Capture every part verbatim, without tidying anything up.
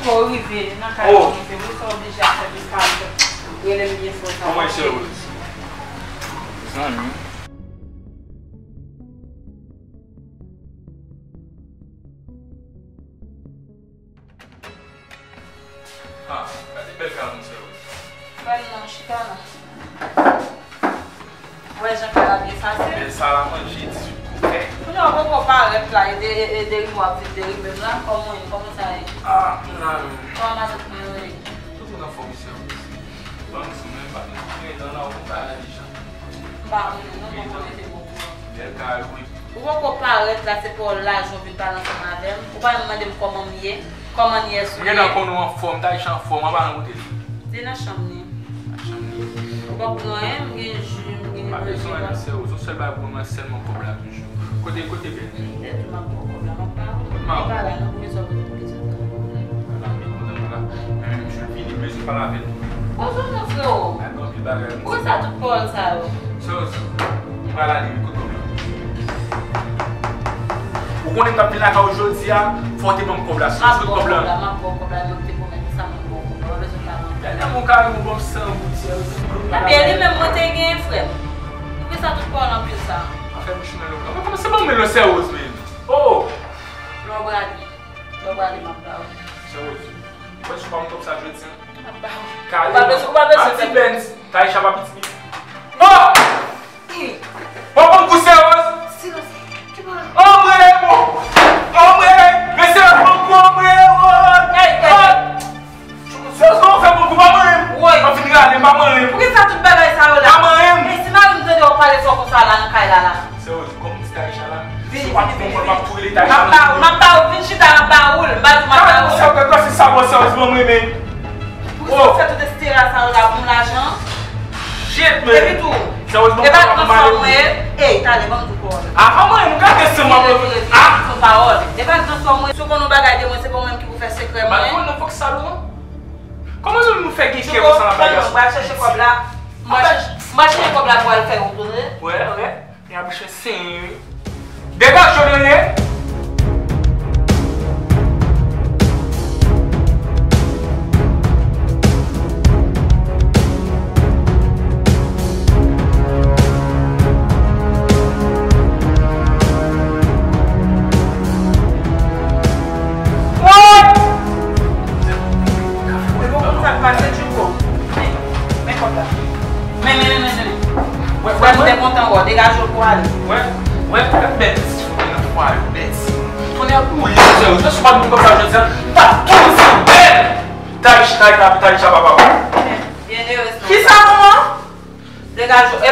Fò w rive nan kay la, ou rive wi, sa w oblije ap fè pou kal. Rele m byen fò sa. Kòman se ou? Zanmi. Ah, gade bèl kay mwen, sè Rose. Pral nan chita la. Wè jan kay la byen fasil. Bèl salamanje, dizuit kouvè. Kounye a w poko parèt la, e de, e, e de rim w ap vin de rim menm la. Kòman w ye? Kòman sa ye? Ah, m la menm. Kòman matant mwen yo ye? Tout moun anfòm, sè Rose. Ban m di mwen, pa vin pretan la, ou pa la deja. M pa konnen non, m poko mete m okouran. Bèl kay, wi. Ou poko parèt la, se pa w lajan w vin pale ansanm avè m. Ou pa menm mande m kòman m ye, kòman n ye sou ye. M gentan konnen w anfòm, Taïcha anfòm, anba nan kote li. Li nan chanm li. Nan chanm li. Ou pa konnen anyen, m gen ji, m gen manje la. Pa bezwen anyen, sè Rose, yon sèl bagay pou mwen, sèlman kòb la toujou. Kote, kote bèl? M te di w m ap ba w kòb la, m ap ba w. Kote m ap? Li pa la non, pou kisa w poze m kesyon sa? Ala, men kontan la. Men menm jou vini, m bezwen pale avè l. Kote w nan freo? Ay, gen anpil bagay. Ou wè sa tout pawòl sa yo? Sè Rose, m pral ale wi, kote w ye? Ou konnen m t ap vin lakay ou jodi a, fò w te ban m kòb la, sè Rose, kote kòb la? M ap ba w kòb la, m ap ba w kòb la, men ou te pwomèt m sa, m ap ba w kòb la, ou pa bezwen pale ankò. Dènye mwa kay ou ban m san goud, sè Rose. Epi li menm mwen te gen, frè m. Poukisa tout pawòl anpil sa? Afè bouch mwen lòt la. Mwen kòmanse ban mwen lòt, sè Rose, men. Oh! Lè w prale, lè w prale, m ap ba w. Sè Rose, ou wè si w pa ban m kòb sa jodi a? M ap ba w. Ou pa bezwen, ou pa bezwen fè. Anti Benz, Taïcha pa pitit li. Oh! Bon, bon, kou sè Rose. Silans. Ki pawòl? Anmwe, bon. Anmwe, mesye, bon, kou, anmwe, oh. Hey, hey, hey. Sè Rose, kòman w fè bon kou pa manyen m? Woy. M ap vin rale, m pa manyen m. Poukisa tout bagay sa yo la? Pa manyen m. Ey, si mari m tande w ap pale fò konsa la nan kay la la. Sè Rose, kòm m di Taïcha la, vini, vini, vini, vini. M ap ba ou, m ap ba ou, vin chita, m ap ba ou l, m pa di m ap ba ou l. Sè Rose, gade sa, sè Rose, mwen renmen. Poukisa w fè tout estera sa yo la pou m lajan? Shit, man. Epi tou, e pa gran frè mwen ye. Ey, talè, ban m di w pawòl. Ah, pa manyen m, gade sa m ap. Vire, vire, vire, ah! Son pawòl. E pa gran frè mwen, si w konn yon bagay de mwen, se pa mwen ki pou fè sekrè mwen. Malfon nan fòk salon. Kòman nou, nou fè gen kè konsa nan bagay sa? M pral chèche kòb la. M pral chèche, m pral chèche kòb la pou al fè yon toune. Wè, wè. Kounya bouch mwen senyen wi. Degaje w, Denie. Woy! Epi w konn sa k pase, Djouko? Men, men kòb la. Men, men, men, men, men. Wè, wè, m te kontan wè w. Degaje w pou ale. Wè, wè, wè, bèl ti fò nan fwa yo, bèl ti. Tonnè boule, sè, ou jis pa vin konsa jodi a. Pa tou se bèl. Taïcha, Taïcha, Taïcha, papa. Byenerez non. Kisa, manman? Degaje w. E,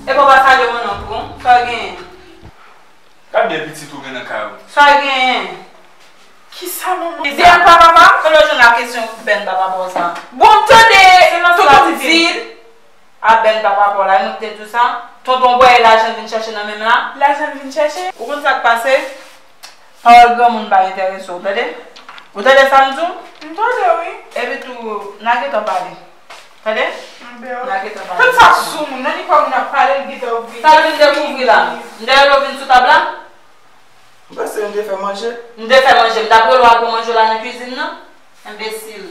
e papa salye w non, tou. Sa w genyen? Gad bèl pitit ou gen nan kay ou. Sa w genyen? Kisa, manman? Bèl pa papa? Kote w jwenn la kesyon bèl pa papa w sa? Bon, m tande tonton m di l. A bèl pa papa w la, nou te di w sa. Tonton bwè lajan l vin chèche nan men m la. Lajan l vin chèche? Ou konn sa k pase? Pawòl granmoun pa enterese w, tande? Ou tande sa m di w? M tande, wi. Epi tou, n a gentan pale. Tande? M bè w. N a gentan pale. Tande sa sou moun nan, li kwè moun ap pale, l gentan ouvri. Sa l vin dekouvri la? M te rele w vin sou tab la? M panse m te fè manje. M te fè manje. M t ap rele w al pran manje w la nan kwizin nan. Enbesil.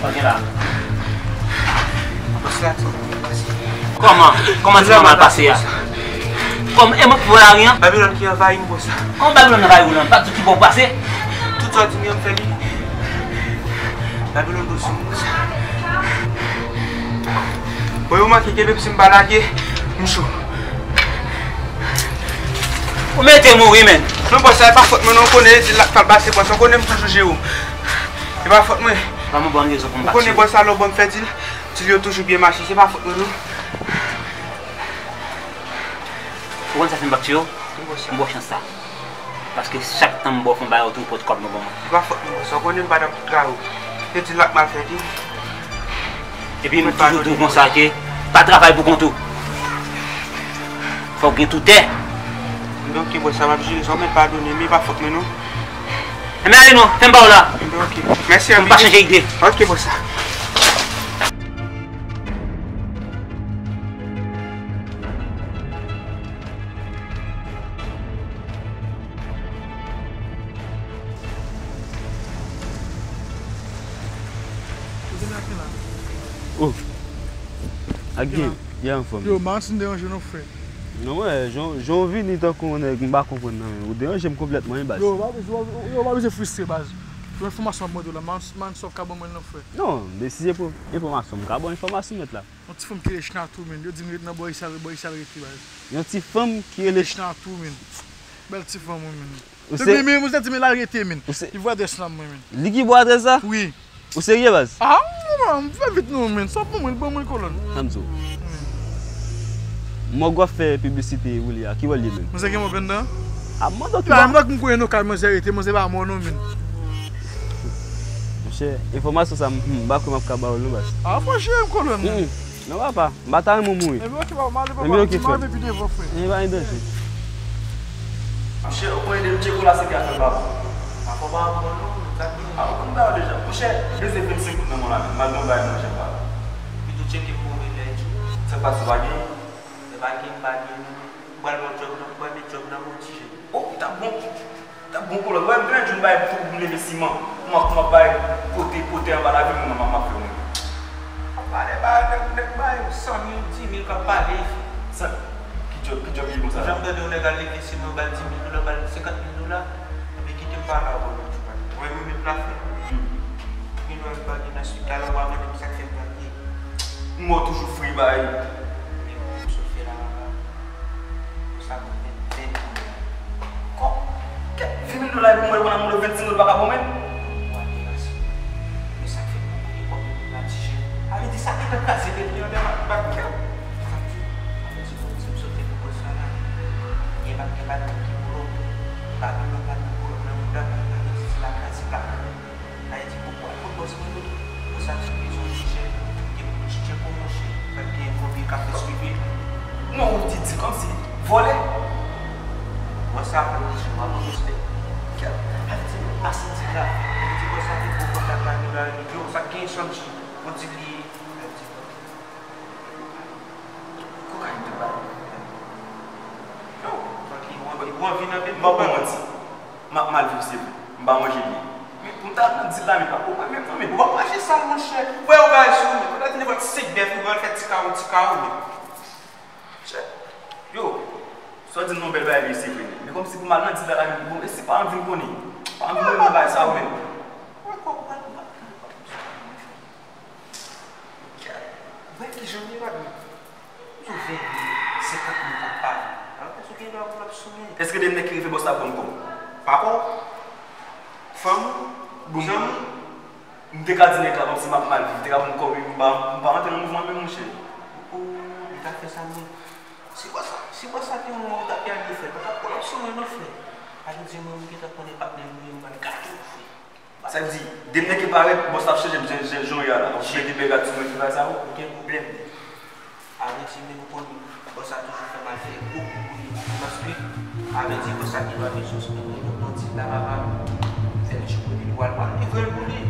Sa gen la? Kòman? Kòman ti manman pase a? Kòman, e mwen ki pran lari an? Babilòn ki anvayi m konsa. Kòman Babilòn anvayi w lan? M pa t di w ki bò w pase? Tout sa w di m yo, m fè li. Babilòn dous sou m konsa. Bon, yo manke kenbe m si m pa lage, m cho. Ou mete mouri, men. Non, bòs, sa e pa fòt mwen, non, ou konnen, e di l ak pal pase, bòs, ou konnen m toujou jere w. E pa fòt mwen. Ban m yon bòn rezon pou m pa tire. Ou konnen, bòs, sa lè w ban m fè dil, dil yo toujou byen mache, se pa fòt mwen, non. Ou konn sa fè m p ap tiye w? M ba w chans sa. Paske chak tan m ba w fon bagay, ou toujou pot kòb nan ban mwen. Se pa fòt mwen, sa w konnen m pa nan travay. Se di l ak mal fè di. Epi m toujou di w konsa ke pa travay pou kont ou. Fòk gen tou tè. Enben, oke, bòs, sa m ap jere sa, ou mèt padone m, e pa fòt mwen, non. Enben, ale non, fè m ba w la. Enben, oke. Mèsi anpil. M pa chanje ide. Oke, bòs, sa. Ak gen, gen anfòm. Yo, man, si m deranje w non, frè. Non, wè, jan, jan w vini tankou yon nèg, m pa konprann nan, men ou deranje m konplètman, wi, baz. Yo, pa bezwen, yo, pa bezwen fristre, baz. Yon enfòmasyon ap mande w la, man, man, sa w ka ban mwen l non, frè. Non, men si se pou enfòmasyon, m ka ba w enfòmasyon nèt la. Yon ti fanm ki rele Chnatou, men. Yo di m ret nan bò isi a, bò isi a l rete, baz. Yon ti fanm ki rele Chnatou, men. Bèl ti fanm, wi, men. Ou se... Men, men, mwen santi men la rete, men. Ou se... Li voye adrès la, mwen, men. Li ki voye adrès la? Wi. Ou serye, baz? Ah, non, non, fè vit non, men. Sa pou mwen, ban mwen kolòn. Sa m di w. Mwen w ap fè piblisite woule a, ki wè l ye menm? Mwen se gen mwen pendan? Ah, mwen dòk... Mwen dòk m kouye non, kay mwen se rete, mwen se pa mò non, men. Monchè, enfòmasyon sa, m, m pa kwè m ap ka ba w l non, baz. Ah, fò jere m kolòn, men. Non, papa, m pa ta renmen w mouri. Ebyen, oke, papa, m ale, papa. Ebyen, oke, frè. M ale pi devan, frè. Ebyen, pa gen danje. Monchè, ou konn ede m tcheke w la, se ki afè pa bon. Afè pa bon, non, sa ki... Ah, ou konn ba yo deja. Monchè, m bezwen vennsenk goud nan men w la, men. M al nan bay manje pa. Pito tcheke m move lè tou. Sa k pase, ou pa gen? Lè pa gen, m pa gen, non. M pral pran djòb nan, m pral met djòb nan men w, ti jèn. Oh, li t ap bon. T ap bon kolòn. Wè, m gen yon jou m bay pou m leve siman. Kòman, kòman bay pote, pote anba lavil, m, m, m ap fè mwen. Ap pale ba nèg, nèg bay san mil, dis mil k ap pale. Sa, ki djòb, ki djòb ki konsa? Ou janm tande yon nèg al leve siman, ba l dis mil dola, ba l senkant mil dola? Ebyen, kite m pale avè w yon ti bagay. Wè, mwen menm la fè. Hmm. Gen lè m pa gen nan swit la, lè w pa mande m sa k fè m pa gen. Mò toujou fri bay. Ebyen, m sot fè la, papa. Sa pou vennsenk mil. Kòb, kèt, vennsenk mil dola pou mwen, pou mwen vennsenk mil pa ka pou mwen. Ou ap deranje. Men sa k fè pou mwen gen kòb nan men m la, ti jèn. Sa vle di sa ki nan kraze tèt li anndan m ap bat kè w. Sa di, mwen di, mwen di, m sot fè pou bòs la la. Gen pa, gen pa nan ki pwolòp. Pa gen pa, pa nan pwolòp nan mouda. Sa vle di se la kraze plat nan men m. Sa vle di, pou, pou, pou bòs mwen yo, pou sa ti bezwen ti jèn, gen pou ti jèn pou monchè. Sa gen konbyen ka fè swivi. Non, ou di, di kòmsi vòlè. Bòs sa pou monchè, pa pou respè. Kèt. Sa vle di, nou pa santi la. Sa vle di, bòs sa te pran kontak la, li la, li di, yo, sa gen santi. Ou di li, sa vle di, kokayin te bay. Yo, tranquille, ou anvi, ou anvi nan men m. M p ap ba w manti. M ap mal viv, se vre. M pa manje byen. Men pou m ta nan dil la, men pa pou mwen menm non, men. Ou p ap mache sal, monchè. Ou wè yo bay sou ou, men. Ou ta di nenpòt senk bèf, ou wè l fè ti kawo, ti kawo, men. Monchè, yo, sa w di m nan bèl bagay, men se vre, men. Men kòmsi pou m al nan dil la, la, men, bon, e si paran m vin konnen? Paran m vin konnen m bay sa, men. Ou wè kòb ou pral, ou pral, ou pral. Wè kijan m ye, patnè. Sou ven mil, senkant mil k ap pale. Alò, èske w gen dwa pou l ap sou mwen? Èske de nèg ki rive bòs la pran kòb? Papa w? Fanm ou? Zanmi w? M te ka di nèg la kòmsi m ap mal viv, te ka pran kòb, m pa, m pa rantre nan mouvman menm, monchè. Ou, ou, li t ap fè sa, men. Si bòs la, si bòs la te wè w, ou t ap gade frè, pa t ap pran l ap sou mwen non, frè. Pa vle di mwen, m gentan konnen patnè m, m pral gate w, frè. Sa vle di, demen ke parèt, bòs la ap chanje m jan, jan, jan w ye a la. W ap mete bègad sou mwen, fè bagay sa yo. Ou gen pwoblèm. A vle di, men nou konnen, bòs la toujou fè m al fè gwo kou pou li. Paske, a vle di, bòs la gen dwa bezwen sou mwen, mwen, mwen di la, papa, fè l tchouko li, pral, pral livre l pou li.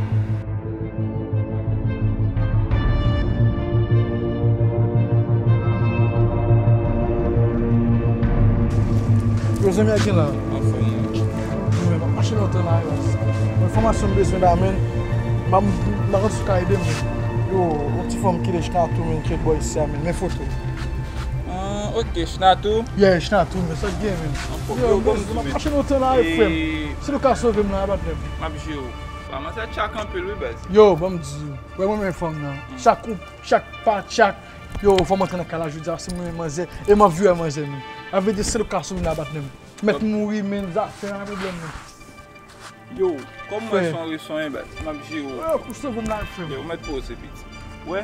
Yo, zanmi a gen la. Anfòm, wi. Yo, men, m ap mache lontan la, yo. Enfòmasyon m bezwen la, men. M pa, m pa konn si w ka ede m, men. Yo, yon ti fanm ki rele Chnatou, men, ki ret bò isi a, men. Men foto. Ah, ok, Chnatou. Yeah, Chnatou, men. Sa k gen, men? Anfòm, yo, yo, ban m di, men. M ap mache lontan la, frè m. Si nou ka sove m la, patnè m. M ap jere w. Vrèman, sa tchak anpil, wi, baz. Yo, ban m di w. Wè mwen menm fanm nan. Chak ou, chak pa, chak. Yo, fò m antre nan kay la jodi a, se mwen menm manzè. E m ap viv ak manzè, men. A vle di, se le ka sou vin abat menm. Mèt mouri, men, zafè an pwoblèm, men. Yo, kòm mwen se yon reson, baz, m ap jere w. Yo, pou sove m la, frè m. Yo, mèt poze, piti. Wè,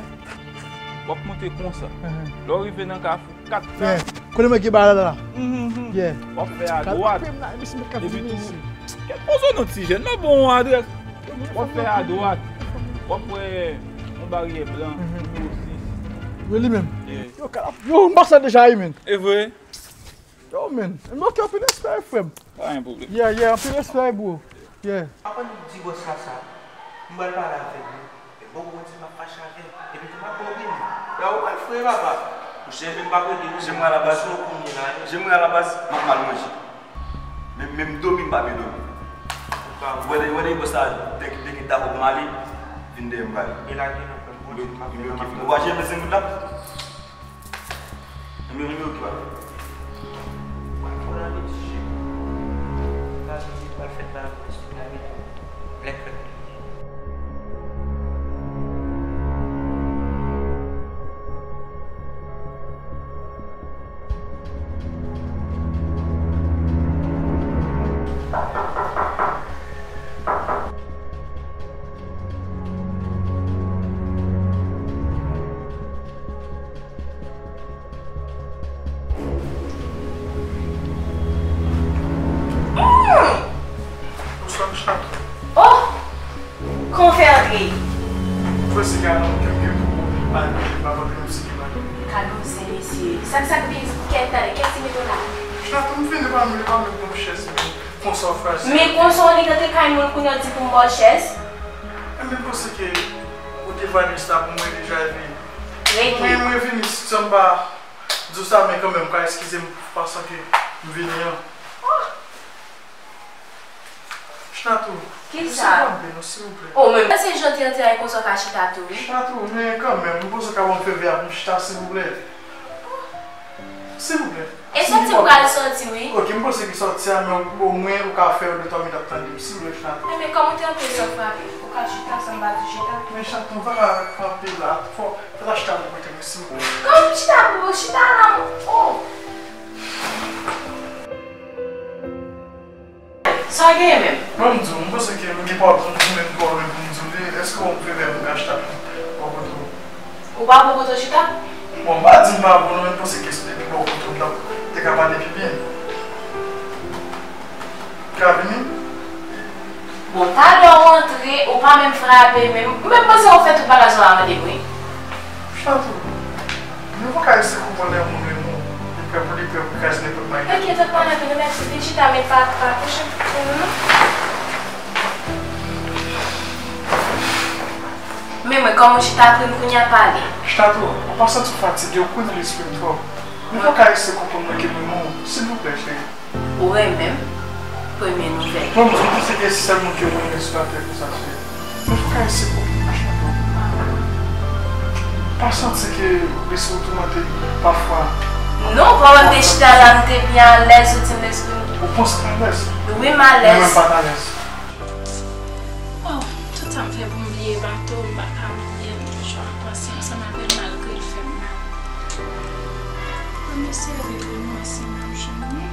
w ap monte konsa. Lè w rive nan kafou, kat sa. Yeah. Kote mwen gen bagay la, la? Yeah. W ap fè adwat. Epi tou, kèt poze non ti jèn, m ap ba w yon adrès. W ap fè adwat. W ap wè yon baryè blan, nimewo sis. Wi, li menm. Yeah. Yo, kalap. Yo, m pase deja, wi, men. E vre? Yo, men. M bloke anpil respè, frè m. Pa gen pwoblèm. Yeah, yeah, anpil respè, bro. Yeah. Avan nou di bòs la sa, m pral pale avè l, wi. Men bon, ou di m ap fache avè l. Epi tou m ap ba w byen. Lè ou pral fre, papa. Monchè, men m p ap rete non. Jan m wè a la baz, jan m wè a la baz, m ap mal manje. Men, menm dòmi m pa byen dòmi. Ou wè lè, wè lè bòs la dèk, dèk dakò pou m ale, vin dèyè m pale. E la gen nan pwen bon, ou pa jere vennsenk goud la? Nimewo ki pa fèt. Patwon nan vennsis jen. Gade li pral fèt nan Lwès tout la, men Black Friday. Bonswa, Miss Natou. Oh! Kòman w fè antre? Mwen panse ke a nan kè m gen pou al, m pa antre nan site la. Gad yon zen mesye. Sa k, sa k vin kèt talè, kèt ti meto la. Miss Natou, m vin, li pa menm, li pa menm pran chèz mwen. Konsa w frajil. Men konsa w li rantre kay moun kounye a w di pou m ba w chèz? Enben, m panse ke ou te valiz la pou mwen deja, epi mwen, mwen vini, si m pa di w sa, men kanmenm, ou ka eskize m pasan ke m vini an. Miss Natou, kisa? Ou pa byen non, silvouplè. Oh, men se jan w te antre a konsa w ka chita tou, wi. Miss Natou, men kanmenm, m panse w ka ban m favè a pou m chita, silvouplè. Silvouplè. E sòti ou pral sòti, wi. Ok, m panse ke sòti a, men omwen ou ka fè yon de twa minit ap tande m, silvouplè, Miss Natou. Enben, kòm ou te antre san frape, ou ka chita san m pa di w chita. Men Miss Natou, ou pa ka kanpe la, fò, fò ta chita bò kote mwen, silvouplè. Kòm chita bò, chita la, oh. Sa w genyen menm? Ban m di w, m panse ke m gen pwoblèm, m gen pwoblèm pou m di w li. Èske w ban m favè pou m ka chita bò kote w? Ou pa bò kote w chita? Bon, m pa di m pa bò non, men m panse ke si w te pi bò kote w, m t ap, te ka pale pi byen. Ou ka vini? Bon, talè w antre, ou pa menm frape menm. Ou menm panse w fè tout bagay sa w ap mande m, wi. Miss Natou, nou pa ka eseye konprann lè moun renmen w, li prè pou, li prè pou kraze nenpòt bagay. Enkyete w pa, n ap vin, mèsi. Vin chita, men pa, pa kouche pou nou non. Men mwen, kòman w chita pre m kounye a pale? Miss Natou, ou pa santi w fatige, ou kouri nan lespri m twòp. Nou pa ka eseye konprann mwen ke m renmen w, silvouplè, cheri. Ou renmen m? Premye nouvèl. Bon, m di w se ke sèl moun ke ou renmen sou latè konsa, cheri. Men fòk Ayisyen konprann machin nan. Pa santi ke ou lespri w toumante pafwa? Non, pandan m te chita la, m te byen alèz, ou di m lespri m. Ou panse m alèz? Wi, m alèz. Men mwen pa t alèz. Waw, tout sa m fè pou m bliye bato, m pa ka bliye l. Jwa panse ansanm avè l malgre l fè m mal. Mwen eseye rele l, mwen si m ap jwenn li.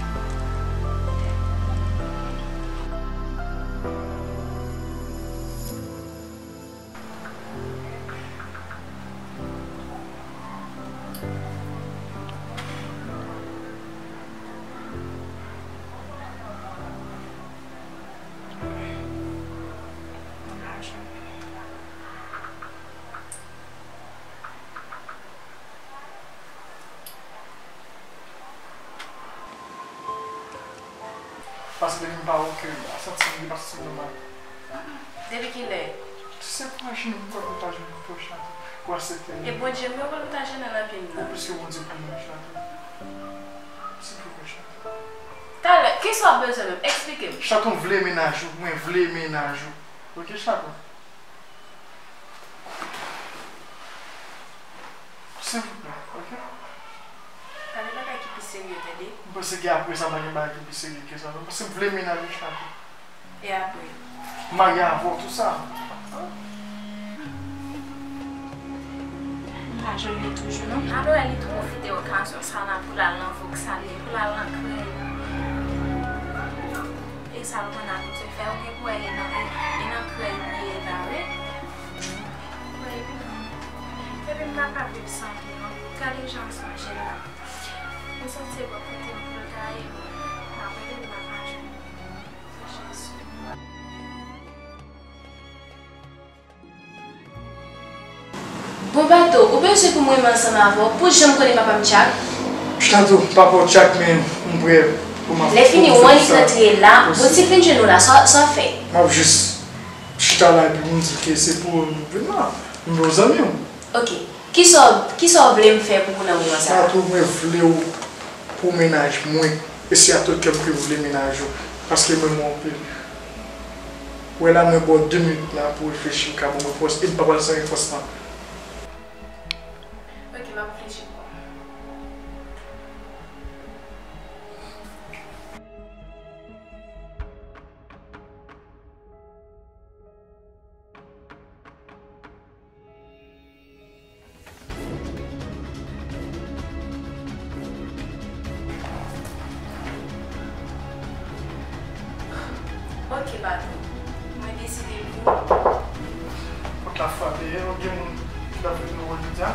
Paske depi m pa wè w ke a santi m, li pa santi m nòmal. Depi kilè? Se pou aji nou, m kwè pou ta jwenn pwòch la tou, pou aksepte nou. E Bondye m, yo konn ta jwenn nan pye m nan. Bon, piske Bondye pou mwen, Chato. Se pou mwen, Chato. Talè, kisa w bezwen menm? Eksplike m. Chato, m vle mennaj ou, mwen vle mennaj ou. Ok, Chato? Silvouplè, ok? Pale bagay ki pi serye, tande. M panse ke apre sa, pa gen bagay ki pi serye ke sa, non. Paske m vle mennaj ou, Chato. E apre? M marye avè w, tou sa. M pa jwenn li toujou, non. Alò, li tou pwofite okazyon sa la pou l al nan Voksalye, pou l al nan krèy. E sa l konn abitye fè, ou gen pou wè e nan, e, e nan krèy li ye la, wi. Wi, wi. Epi m pa ka viv san li, non. Gade jan m sonje l la. M santi se bò kote m pou l ta ye. M ap rele l, m pa ka jwenn li. Jezi. Bon, Bato, ou bezwen pou m renmen ansanm avè w pou janm konnen papa m Tchak? Chato, papa w Tchak, men m prè pou m ap... Lè fini, ou annik rantre la, bon, si l fin jwenn ou la, sa, sa w ap fè? M ap jis chita la epi m di l ke se pou ou m vin la. M vle w zanmi w. Ok. Kisa w, kisa w vle m fè pou ou nan moman sa a? Chato, mwen vle w pou mennaj mwen. E se a tout kè m ke m vle mennaj ou. Paske m renmen w anpil. Wè la, mwen ba w de minit la pou w reflechi, ou ka ban m repons, e m pa pral san repons lan. Ok, m ap reflechi pou ou. Ok, patwon. Mwen deside pou ou. Pòt la frape, e, ou gen moun ki t ap vin nou wè jodi a?